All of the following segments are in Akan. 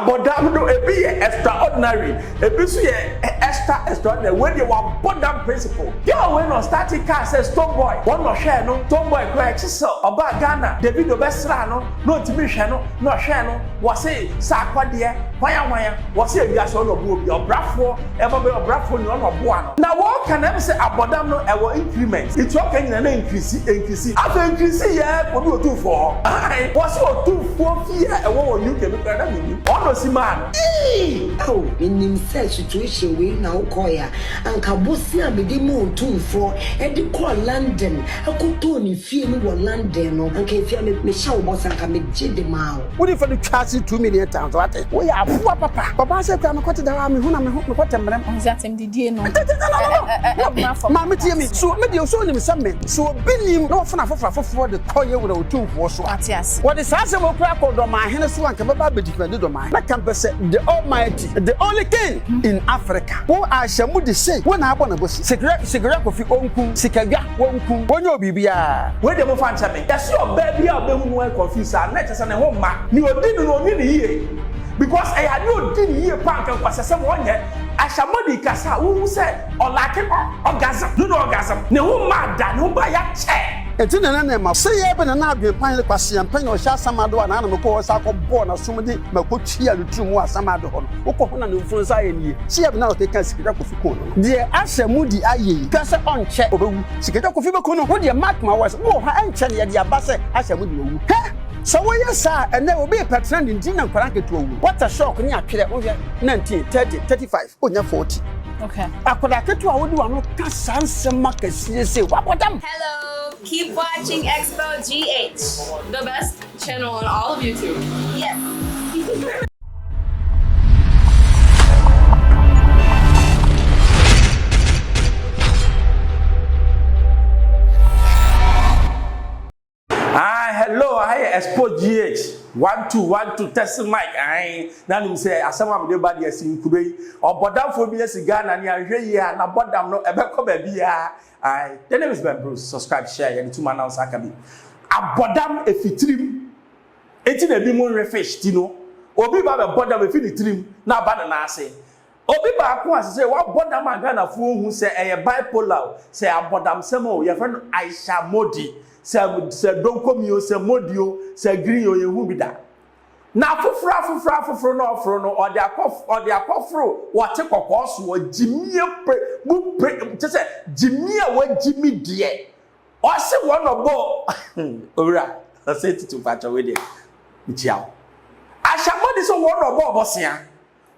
Abɔdam no ebi yɛ extraordinary, ebi nso yɛ extra extraordinary. Wei deɛ wabɔ dam principle. Girl wei na ɔstarte kaa sɛ Stonebwoy wɔn na ɔhwɛɛ no, Stonebwoy koraa ɛkye sɛ ɔbaa Ghana, Davido bɛsraa no na ɔntumi nhwɛ no na ɔhwɛɛ no, wɔse sɛ akɔdeɛ, hwan hwan, wɔse ewiase ɔno na ɔboa obi, ɔbrafoɔ ɛbɔ bɛyɛ ɔbrafoɔ ni ɔno na ɔboa no. Na wɔka na ɛm sɛ abɔdam no ɛwɔ increment nti ɔka nyina na increase increase afei increase yɛ kɔdu otumfoɔ hɔ ae wɔse otumfoɔ fie a ɛwɔ wɔ UK no koraa na mennim ɔno na osi maa no. Eii! Ao, menim sɛ situation wei na wokɔeɛ a, anka bosea a mede maa Otumfoɔ de kɔɔ London kɔtɔɔ ne fie no wɔ London no, anka ɛfie a me, mehyɛ wo bɔ sɛ anka megye de maa wo. Wo nifa no twa ase 2 million times wate. Wo yɛ aboa papa. Ɔbaa sɛ kura mekɔ te da hɔ a mehu na meho mekɔ te mmerɛm. Ɔhu sɛ atɛmdidie no No maame tie me so me deɛ so onim sɛ me so obi nim na wɔfena afoforo afoforɔ de kɔ yɛ wura otumfoɔ so a Wate ase. wɔde saa asɛm okura kɔ dɔmahene so anka bɛba abɛdi dwumadi dɔmahene na ka mpɛ sɛ the almighty the only king in Africa wo ahyɛ mu de sei wo na abɔ ne bosi sikira sikira kofi onku sikadwa wonku wonyɛ obibiara. Wei deɛ momfa nkyɛ me. Yɛse ɔbaa biaa a ɔbɛhu no ayɛ confused saa no na ɛkyerɛ sɛ ne ho mma. Nea ɔdi no no ɔnni no yie because ɛyɛ adeɛ a ɔdi no yie paa anka nkwasiasɛm ɔnyɛ. Ahyɛmɔdi kasa a wohu sɛ ɔlacke orgasm, do you know orgasm? Ne ho mmaa da, ne ho baa yakyɛ. Enti na na ɛma sɛ yɛ bɛ na na adwene pan ne kwaseɛ mpɛn a ɔhyɛ asamado a na na mekɔ hɔ san kɔ bɔɔ n'asom de mako tua ne tiri mu wɔ asamado hɔ no wokɔ hɔ na ne mfunu nsa ayɛ nie sɛ yɛ bɛ na ɔkeka Sikadwa Kofi koo no no deɛ ahyɛ mu di ayɛ yi hwɛ sɛ ɔnkyɛ ɔbɛwu Sikadwa Kofi bɛku no wo deɛ mark my words wowɔ hɔ a ɛnkyɛ na yɛde aba sɛ ahyɛ mu di wawu hɛ sɛ woyɛ saa a ɛnɛ obi repɛ tena ne nti na nkwadaa nketewa wu what a shock ne atwerɛ wohwɛ 19 30 35 onya 40 Okay. akwadaa ketewa a wode w'ano ka saa nsɛm akɛseɛ sei wabɔ dam. Hello, keep watching Expo GH. The best channel on all of YouTube. Yes. Ah, hello, aha yɛ Expo GH 1212 test mic ae na nim sɛ asɛm a mede ba deɛ si nkuro yi ɔbɔdamfoɔ bi asi Ghana ne ahwɛ yie a n'abɔdam no ɛbɛkɔ baabi a ae. The name is Ben Bruce. Subscribe, share, yɛde tum announce aka bi. Abɔdam efi tirim. Enti na ebi mo nwe fish ti no. Obi ba bɛbɔ dam efi ne tirim na aba ne nan ase. Obi baako a sesei wabɔ dam a Ghanafoɔ hu sɛ ɛyɛ bipolar o, sɛ abɔdamsɛm o, yɛfrɛ no Aisha Modi. Sɛ sɛ Donkomi o, sɛ Modi o, sɛ Green o, yɛnhu bi da. Na afoforo afoforo afoforo na ɔforo no, ɔde akɔ ɔde akɔforo wɔte kɔkɔɔ soɔ, gyimie pre mu pre kyɛ sɛ gyimie a wagyimi deɛ. Ɔse wɔn na ɔbɔɔ owura ɔsɛ tutu mpakyɛ wei deɛ mekyia wo. Aisha Modi sɛ wɔn na ɔbɔɔ bɔsea.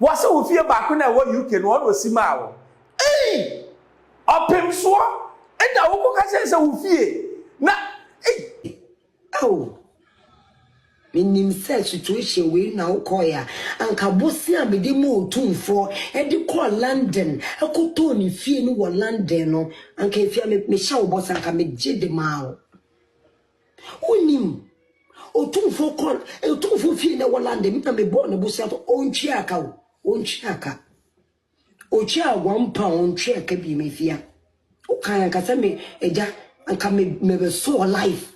Wɔse wo fie baako na ɛwɔ UK no ɔna osi maa wo. Ei! Ɔpem soɔ ɛna wokɔ ka kyerɛ sɛ wo fie na ei! Ao, menim sɛ situation wei na wokɔeɛ a, anka bosea a mede maa Otumfoɔ de kɔɔ London kɔtɔɔ ne fie no wɔ London no, anka ɛfie a mehyɛ wo bɔ sɛ anka megye de maa wo. Wonim, Otumfoɔ kɔ Otumfoɔ fie na ɛwɔ London, me na mebɔɔ ne bosea to, ɔntwea ka o, ɔntwea ka. Ɔtwea £1 ɔntwea ka bi mefia. Wokae anka sɛ me agya anka me mebɛsɔɔ life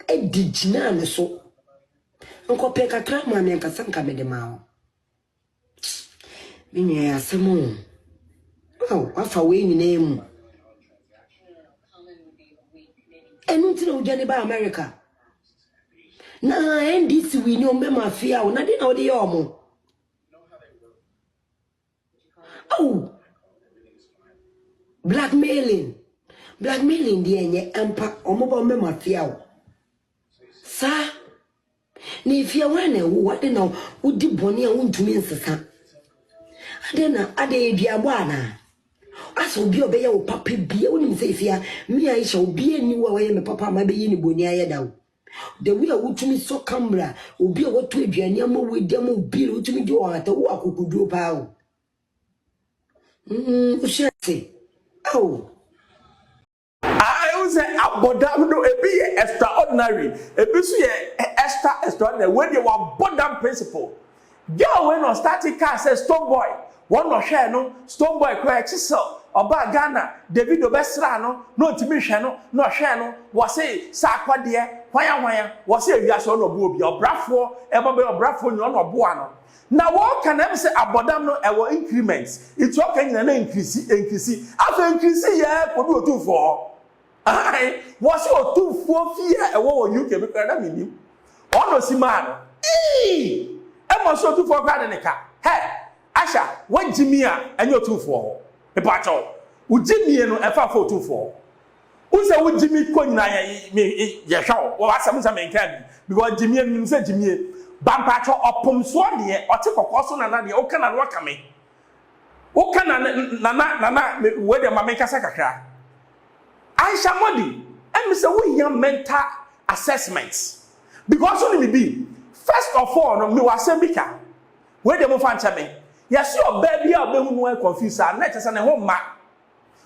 ɛdi gyinaa ne so. Nkɔpɛ kakra maa me anka sɛ nka mede maa wo. Me nua yɛ asɛm o. Ao, wafa wei nyinaa mu. Ɛno nti na wodwane ba America. Na NDC wini ɔmo bɛ mafia o. Na de na wode yɛ ɔmo. Oh, blackmailing. Blackmailing deɛ ɛnyɛ ampa. Ɔmo ba ɔmo bɛ mafia o. Saa. Na efia hwan na ɛwo ade na wodi bɔne a wontumi nsesa. Ade na ade aduabɔ anaa? Asɛ obi a ɔbɛyɛ wo papa bia wonim sɛ efia me Aisha obi ani wo a ɔyɛ me papa ama bɛyi ne bɔne ayɛ da o. The way a wotumi sɔ camera obi a watɔ aduane ama wo adi ama wo bi wotumi di wɔn ata wo akokoduro paa o. Wohyɛ ase. Ao. Ah, ehu sɛ abɔdam no ebi yɛ extraordinary, ebi nso yɛ extra extraordinary. Wei deɛ wabɔ dam principle. Girl wei na ɔstarte kaa sɛ Stonebwoy, wɔn na ɔhwɛɛ no, Stonebwoy koraa ɛkye sɛ ɔbaa Ghana, Davido bɛsraa no na ɔntumi nhwɛ no na ɔhwɛɛ no, wɔse sɛ akɔdeɛ, hwan hwan, wɔse ewiase ɔna ɔboa obi, ɔbrafoɔ, ɛbɔ bɛyɛ ɔbrafoɔ nyina ɔna ɔboa no. Na wɔka na ɛm sɛ abɔdam no ɛwɔ increment nti ɔka nyina na increase increase afei increase yɛ kɔdu otumfoɔ hɔ. Ae wɔse otumfoɔ fie a ɛwɔ wɔ UK me koraa na mennim ɔno osi maa no eii ɛma ɔse otumfoɔ koraa de ne ka hɛ Asha woagye mi a ɛnyɛ otumfoɔ hɔ mepakyɛw wo gyimie no ɛfa fa otumfoɔ hɔ Wo sɛ wo gyimi kɔ nyina yɛ me yɛ hwɛ wo wɔ asɛm sɛ menkaa bi because gyimie no menim sɛ gyimie ba mpakyɛ ɔpomsoɔ deɛ ɔte kɔkɔɔ so nana deɛ woka na no waka me woka na nana nana wei deɛ ma menkasa kakra Aisha Modi ɛmi sɛ wohia mental assessment because wo ne me bi first of all no mewɔ asɛm bi ka wei deɛ momfa nkyɛ me yɛse ɔbaa bi a ɔbɛhu no ayɛ confused a na ɛkyɛ sɛ ne ho mma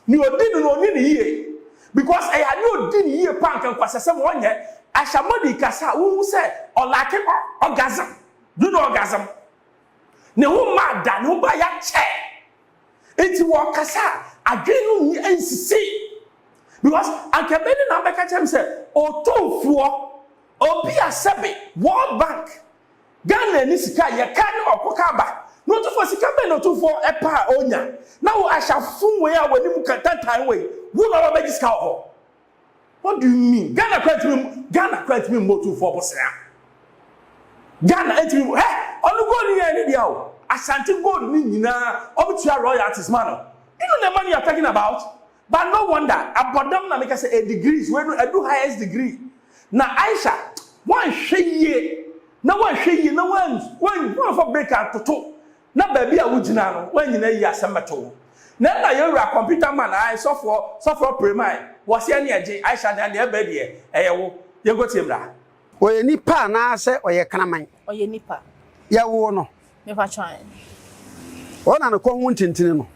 Nea odi no no onni no yie because ɛyɛ adeɛ odi no yie paa nka nkwasasɛm ɔnyɛ. Ahyɛmɔdi kasa a wohu sɛ ɔlake orgasm. Do you know orgasm? Ne ho mmaa da, ne ho ba yakyɛ. Nti wɔkasa a adwene no nni nsisi because anka ɛbɛyɛ ne na abɛka kyerɛ me sɛ otumfoɔ obi a sɛbe World Bank Ghana ni sika a yɛka ne ɔko ka aba na otufoɔ sika bɛn na otufoɔ ɛpɛ a ɔnya na wo ahyɛfo wei a w'anim ka tantan wei wo na ɔba bɛgye sika wɔ hɔ what do you mean Ghana kora ntumi Ghana kora ntumi mmɔ otufoɔ bosea Ghana ntumi hɛ ɔno gold yɛ ne deɛ o Ashanti gold ne nyinaa ɔmo tua royalties ma no you know the money you are talking about But no wonder, abɔdam na meka sɛ a degrees, wei no adu highest degree. Na Aisha, woanhwɛ yie, na woanhwɛ yie, na woanfa break antoto, na baabi a wogyina no, woannyina yie asɛm bɛto wo. Na ɛna yɛn wura computer man, ae, sɔfoɔ, sɔfoɔ Premae, wɔse ɛne ɛgye, Aisha deɛ deɛ ɛbɛ deɛ, ɛyɛ wo. Yɛnkɔ tie mmra. Ɔyɛ nipa anaasɛ ɔyɛ kraman? Ɔyɛ nipa. Yɛwoo no. Mepakyɛw ae. Ɔno na ne kɔn ho ntentene no.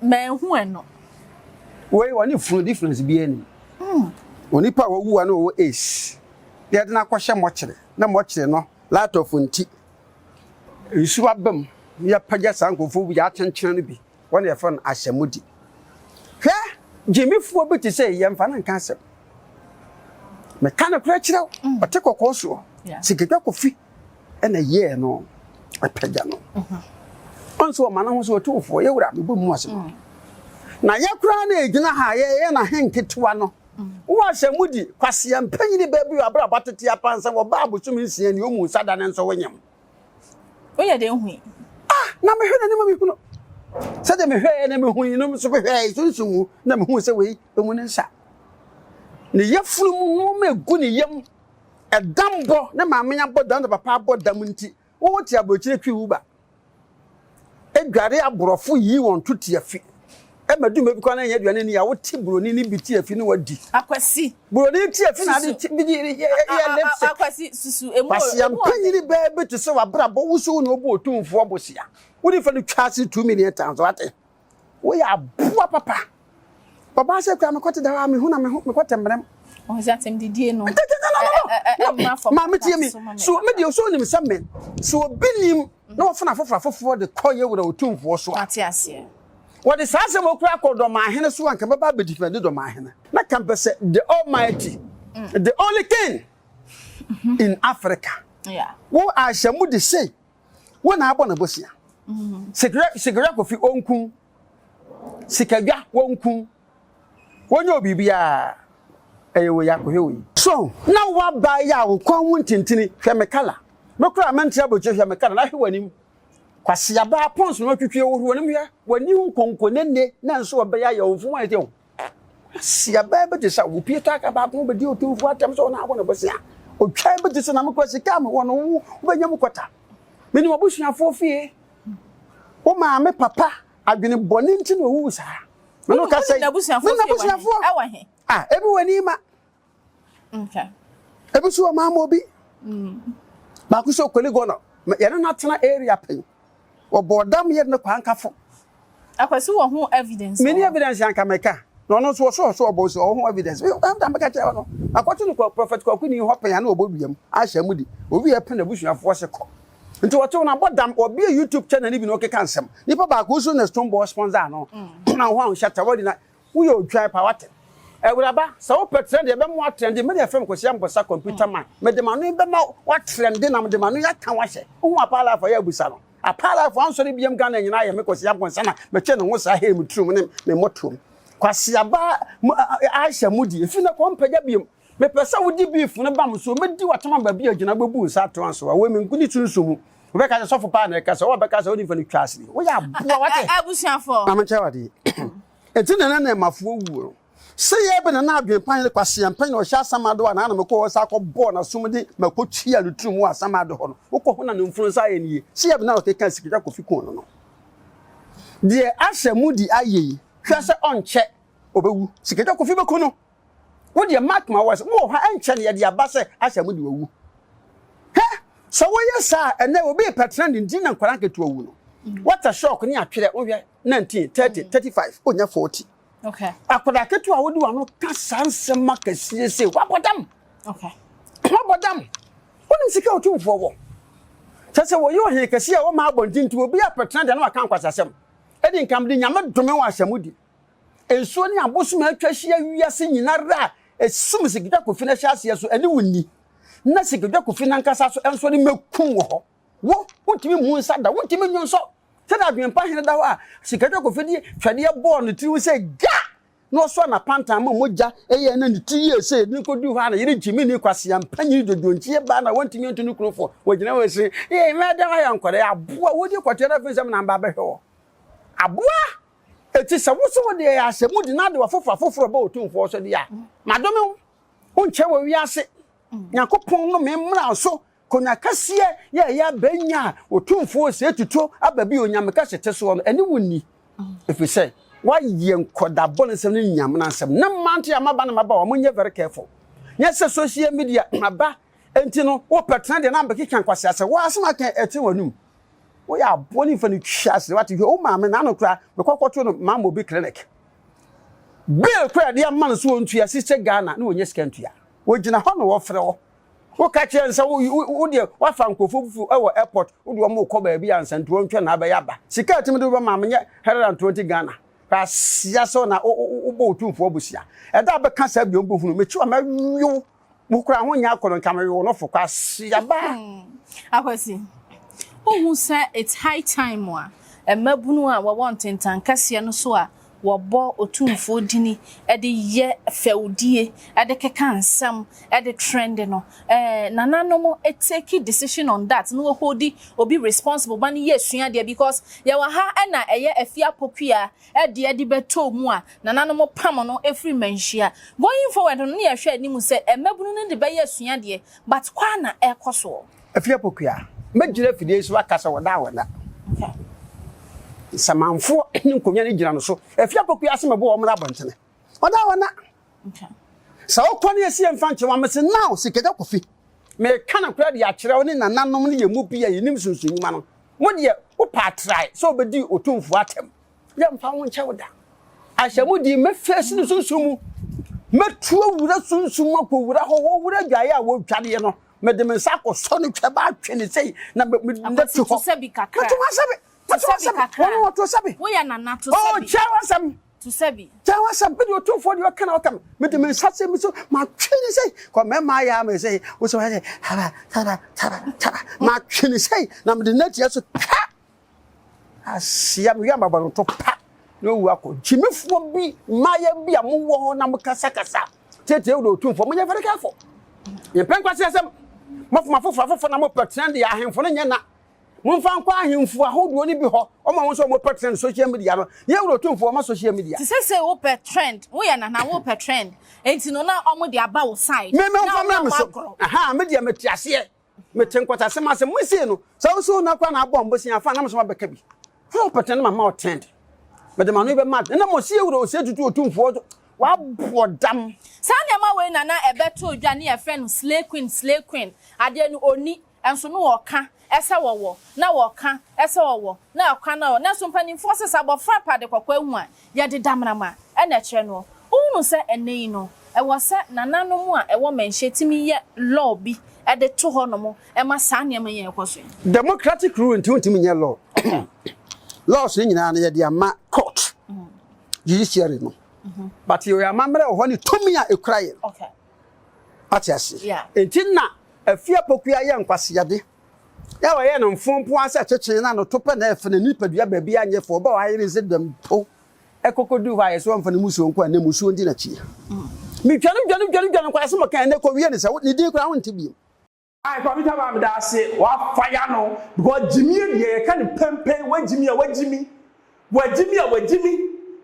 Manhu ɛno. Wei ɔne funu difference biara nnim. Onipa a wawu a na ɔwɔ AIDS na yɛde no akɔhyɛ mɔkyere na mɔkyere no light off nti nsuo aba mu na yɛapagya saa nkurɔfoɔ bi yɛakyenkyene no bi wɔn na yɛfrɛ no ahyɛmudi. Hwɛ gyimifoɔ bi te sɛ yi yɛmfa no nka asɛm. Meka nokorɛ kyerɛ wo ɔte kɔkɔɔ soɔ Sikadwa Kofi na ɛyɛɛ no apagya no. Ɔn sɛ ɔma no ho sɛ ɔtumfoɔ, yɛ wura, mebɔ mu ase. Na yɛ koraa na ɛgyina ha a yɛyɛ na he nketewa no. Wowɔ ahyɛ mu di, kwasea mpanyini baa bi wɔ abrabɔ atete apansa wɔ baa bosome nsia ni ɔmu nsa da ne nso wonyem. Woyɛ dɛn hui? Ah, na mehwɛ n'anim a mehunu. Sɛdeɛ mehwɛɛ na mehui no nso mehwɛɛ sunsum mu na mehuu sɛ wei ɔmu ne nsa. Ne yafunu mu nneɛma egu ne yam. Ɛdam bɔ, ne maame abɔ dam, ne papa abɔ dam nti, wo te aburokyire twi wo ba. Edware aborɔfo yi wɔn to tiafi. Ɛma du bi kora na ɛnyɛ aduane ni a wote buroni ne bi tiafi ne wadi. Akwasi. Buroni tiafi na ade bi yɛ lipstick. Akwasi susu emu. Kwasia mpanyini bɛɛ bi te sɛ wabrabɔ wusu na obu otumfoɔ bosia. Wodi fa no twa ase 2 million times wate. Woyɛ aboa papa. Ɔbaa sɛ kura mekɔte da hɔ a mehu na meho mekɔte mmerɛm. Ɔsɛ atɛm didie no. Ɛmmra fam. Maame tie mi. So me deɛ so onim sɛ me so obi nim na wɔfena afoforɔ afoforɔ de kɔ yɛ wura otumfoɔ so a. Ate aseɛ. Wɔde saa asɛm okura kɔ dɔmahene so anka bɛba abɛdi fɛ de dɔmahene. Na ka mpɛ sɛ the almighty the only king in Africa. Wo ahyɛ mu de sei. Wo na abɔ no bosea. Sikadwa Kofi ɔnku. Sikadwa wɔnku. Wɔnyɛ obibiara. Ɛyɛ wei akɔhwɛ wei. So na woaba yi a wo kɔn ho ntintini hwɛ me kala. Me koraa mente abotire hwɛ me kala na hwɛ w'anim. Kwaseabaa pons na watwitwi wo hwɛ w'anim hwɛ w'ani ho konkonene na nso ɔbɛyɛ ayɛ wo mfom ayɛ te ho. Kwaseabaa bi te sɛ wo pie taaka baako ho bɛdi otumfoɔ atɛm sɛ ɔno abɔ ne bosea. Otwa bi te sɛ na me kura sika a mewɔ no wo wobɛnya mu kɔta. Menim abusuafoɔ fie. Wo maame papa adwene bɔne nti na ɔwuu saa. Me no kasa yi. Menim n'abusuafoɔ. Ah, ebi wɔ Nima. Okay. Ebi nso wɔ Maama obi. Baako nso Okoli Gɔnɔ. Yɛne no atena area pɛn. Wɔbɔɔ dam yɛ no kwankafo. Akwasi wɔ ho evidence. Meni evidence anka mɛka. Na ɔno nso ɔsɔ ɔsɔ ɔbɔ nso ɔwɔ ho evidence. Ɛnta mɛka kyerɛ no. Akɔto no kɔ Prophet Kwaku ni hɔ pɛn ano ɔbɔ wiam. Ahyɛ mu di. Owi yɛ pɛn abusuafoɔ se kɔ. Nti wɔto no abɔ dam. Wɔbie YouTube channel no bi na ɔkeka nsɛm. Nipa baako nso na Stonebwoy sponsor ano. Na ho a ɔhyɛ tawari na Woyɛ odwan pa wate. Awuraba, sɛ wopɛ trɛnde yɛbɛma woatrɛnde, me deɛ yɛfrɛ me Kwasi Ampɔsa computer man, mede m'ano yi bɛma woatrɛnde na mede m'ano yi aka wo ahyɛ. Wohu Apaa Life a yɛ abisa no. Apaa life ansɔre biam Ghana nyinaa yɛ me Kwasi Amponsah na mekyɛ ne ho saa hee me turom ne me mmɔtoam. Kwasi aba Aisha mudi efi na kɔ mpagya biam. Mepɛ sɛ wodi beef no ba me so mɛdi w'atam aba bi a gyina wobɛbu wo nsa ato anso a wei menko ne sunsum mu. Wobɛka sɛ sɔfo paa na ɛka sɛ wɔbɛka sɛ wode mfa no twa asene. Woyɛ aboa wate. Abusuafoɔ. Ma menkyerɛ wo adeɛ. Enti na na Nɛɛmafoɔ wuo no. Sɛ yɛ bɛ na na adwene pa yere kwaseɛ mpɛn na ɔhyɛ asamado a na na mekɔ hɔ sa akɔ bɔɔ n'asom de mako tua ne tiri mu wɔ asamado hɔ no wokɔ hɔ na ne mfunu nsa ayɛ ne yie sɛ yɛ bɛ na ɔkeka sikagya kofi kɔn no no deɛ ahyɛ mu di ayɛ yi hwɛ sɛ ɔnkyɛ ɔbɛwu sikagya kofi bɛku no wo deɛ mark my words wowɔ hɔ ɛnkyɛ no yɛde aba sɛ ahyɛ mu de wawu hɛ sɛ woyɛ saa ɛnɛ obi pɛtena ne nti na nkwadaa nketewa wu no what a shock ne atwerɛ wohwɛ 19 30 35 wonya 40 Okay. Akwadaa ketewa a wode w'ano ka saa nsɛm akɛseɛ sei, woabɔ dam. Okay. Woabɔ dam. Wonim sika a otumfoɔ wɔ. Kyɛ sɛ wɔyɛ ɔhene kɛseɛ a wɔma abɔnten nti obi apɛtena deɛ na waka nkwasasɛm. Ɛdi nka mede nyame dome wɔ ahyɛmudi. Nsuo ne abosom a atwa ahyia wiase nyinara a ɛsum Sikadwa Kofi no ahyɛ aseɛ so ɛne wo nni. Na Sikadwa Kofi no ankasa so nso ne mɛkum wɔ hɔ. Wo, wontumi mmu nsa da, wontumi nwo nsɔ. Sɛdeɛ adwempa hene da hɔ a Sikadwa Kofi de twɛdeɛ bɔɔ ne tiri ho sɛ gya na ɔsoa n'apantan ma mogya yɛɛ na ne ti yɛɛ sei de no kɔduu hɔ a ne yere Gyimini Kwasea mpanyin dwodwonkyie baa na wantumi antu ne kunu fo. Wɔgyina hɔ se, Ee, mɛdan ayɛ nkwadaa aboa wodi kɔteɛ no afei sɛ menam ba abɛhwɛ wɔ. Aboa! Eti sɛ wo so wo deɛ yɛ ahyɛmudi na ade w'afoforo afoforo ba Otumfoɔ so deɛ a, madome wo. Wonkyɛ wɔ wiase. Nyankopɔn nnome mmra wo so Konwa kɛseɛ yɛ ɛyɛ abɛnya a Otumfoɔ Osei Tutu aba bi Onyame kɛse te soɔ no, ɛne wo nni. Ɛfiri sɛ, woayɛ nkɔda bɔnesɛm ne nyamena nsɛm. Ne mmerante a maba ne mmabaawa, monyɛ very careful. Nyɛ sɛ social media aba nti no, wopɛ tena deɛ na abɛkeka nkwaseasɛm. Wo asɛm aka ɛte w'anum. Woyɛ aboɔ ne mfa no twa ase. Wate hwɛ wo maame n'ano koraa, mekɔ kɔto no Mamobi clinic. Bill koraa ɛde ama no so ɔntua, sister Ghana ne ɔnyɛ sika ntua. Wɔgyina hɔ na wɔfrɛ wo. Woka kyerɛ no sɛ wo wo deɛ woafa nkurɔfoɔ fufuo wɔ airport wode wɔn rekɔ baabi ansa nti wɔntwɛn na abɛyɛ aba. Sika a ɛtumi de wobɛma menyɛ 120 Ghana. Kwasia sɛ na wobɔ wo tumfoɔ abusua. Ɛda a bɛka saa bio wobɛhunu mekyi wa mɛwe wo. Wo koraa ho nyɛ akɔnɔ nka mewe wo nofo. Kwasia baa. Akwasi, wonhu sɛ it's high time a mmabunu a wɔwɔ ntentan kɛseɛ no so a wɔbɔ Otumfoɔ dini de yɛ fɛwdie de keka nsɛm de trend no, eh, nananom take decision on that na wɔholdi obi responsible ma no yɛ suadeɛ because yɛwɔ ha na ɛyɛ Afie Apokua deɛ de bɛtɔɔ mu a nananom pam no firi Manhyia. Going forward no na yɛhwɛ anim sɛ mmabunu no de bɛyɛ asuadeɛ but kɔ ara na ɛrekɔ soɔ. Afie Apokua, mɛgyina afidie yi so aka sɛ wɔda a wɔda. Nsamanfoɔ ne nkonnwa no gyina no so. Afie Apokua ase mɛbɔ wɔn mmra abɔntene. Wɔda a wɔna. Sɛ wokɔ ne ɛsi yɛmfa nkyɛ wɔn mese now Sikagya Kofi. Meka nokorɛ de akyerɛ wo ne nananom ne yɛn mu bi a yɛnim sunsun nnwuma no. Mo deɛ wopɛ atrae sɛ wobɛdi Otumfoɔ atɛm. Yɛmfa wo nkyɛ wo da. Ahyɛmudi, mɛfeesi no sunsum mu. Mɛtu awura sunsum mu akɔwura hɔ, wɔwura adwaeɛ a wɔdwareɛ no. Mede me nsa akɔsɔ ne twɛba atwe ne sei na mɛtu hɔ. To sɛbi kakra. Mɛto w'asɛm. To sɛbi kakra. Wɔn wɔto sɛbi. Woyɛ nana to sɛbi. Oh, kyɛ w'asɛm. To sɛbi. Kyɛ w'asɛm. Mede otumfoɔ deɛ ɔka na ɔka me. Mede me nsa sɛ mi so matwe ne sei. Kɔ mɛma ayɛ ama sei. Wosɛ wɔyɛ taba taba taba taba. Matwe ne sei na mede n'atia so twa. Asia me wiama bɔ no to pa na owu akɔ. Gyimifoɔ bi, mmaayɛ bi a mowɔ hɔ na mokasakasa tietie wode otumfoɔ, monyɛ very careful. Yɛmpɛ nkwasi asɛm. Mofom afoforɔ afoforɔ na mopɛ trend deɛ ahemfo no nyɛ na. Momfa nkɔ ahemfo ahodoɔ no bi hɔ, wɔn a wɔn nso wɔpɛ trend social media no. Yɛn wura otumfoɔ ma social media. Te sɛ sɛ wopɛ trend, woyɛ nana wopɛ trend, enti no na wɔn de aba wo side. Me me na mfa mmra me so. Aha, me deɛ mete aseɛ. Mete nkwatasɛm ase. Mo sei no, sɛ wo so na koraa na abɔ mbosea afa na mo so mabɛka bi. Hwɛ ɔpɛtɛ no mama ɔtɛnd. Mede m'ano yi bɛma ade. Na mo sie wura osie tutu otumfoɔ so. Wabɔ dam. Saa nneɛma wei na na ɛbɛtoo dwa ne yɛfrɛ no slay queen slay queen adeɛ no ɔnni nso no wɔka sɛ wɔwɔ na wɔka sɛ wɔwɔ na wɔka na wɔwɔ nanso mpanimfoɔ se sɛ abɔfra pɛ ade kɔkɔɔ ahu a yɛde damena na ɛkyerɛ noɔ. Wohunu sɛ ɛnnɛ yi no, ɛwɔ sɛ nananom a ɛwɔ Manhyia tumi yɛ law bi de to hɔnom ma saa nneɛma yi a ɛrekɔ so yi. Democratic rule nti wontumi nyɛ law. Laws no nyinaa no yɛde ama court, judiciary no. But yɛwɔ amammerɛ wɔ hɔ ne tumi a ɛkura yɛn. Wate ase? Nti na Afie Apokua yɛ nkwaseade. Yɛ a wɔyɛɛ no mfompoa sɛ kyekyee na no to pɛ na ɛfɛ na ne nipadua baabi anyɛ fɛ ɔba wayere sɛ dɛm po ɛkɔkɔduu hɔ a yɛsɛ wɔmfa no musuo nkɔ ɛnɛ musuo ndi n'akyi. Metwa no dwa no dwa no dwa no nkɔ asɛm ɔka ɛnɛ kɔwie ne sɛ ne din koraa wonte bio. Ae Kwame Tamaa meda ase wa fire no because gyimie deɛ yɛka no pɛnpɛn wagyimi a wagyimi wagyimi a wagyimi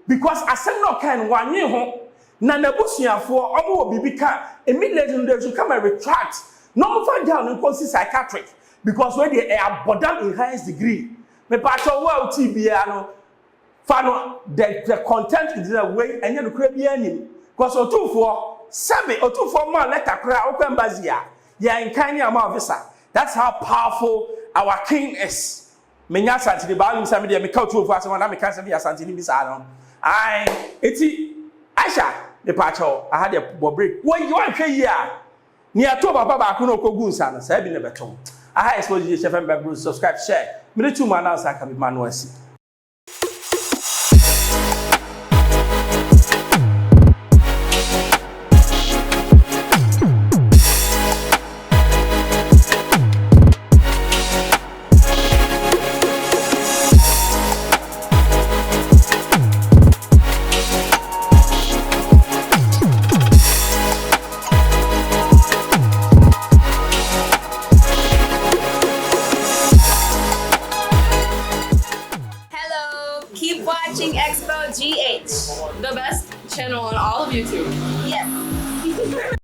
because asɛm na ɔkae no wannwen ho na n'abusuafoɔ ɔmo wɔ biribi ka immediately no they should come and retract na ɔmo fa girl no nkɔ si psychiatric because wei deɛ ɛyɛ abɔdam in highest degree mepaakyɛw wo a wotii biara no Fa no the the content is that wei ɛnyɛ nokorɛ biara nnim cause otumfoɔ sɛbe otumfoɔ maa letter koraa wokɔ embassy a yɛnkan ne ama wo visa that's how powerful our king is menyɛ asanteni baa wonim sɛ medeɛ meka otumfoɔ asɛm a na meka sɛ meyɛ asanteni bi saa no ae eti Aisha mepaakyɛw aha deɛ bɔ break wɔyi wanhwɛ yie a nea ɛtoo papa baako na ɔkɔgu nsa no saa bi na ɛbɛto wo aha expose yɛ hyɛ fam bɛbro subscribe share mede tu mu announce aka bi ma no asi. Hello, keep watching Expo GH. The best channel on all of YouTube. Yes.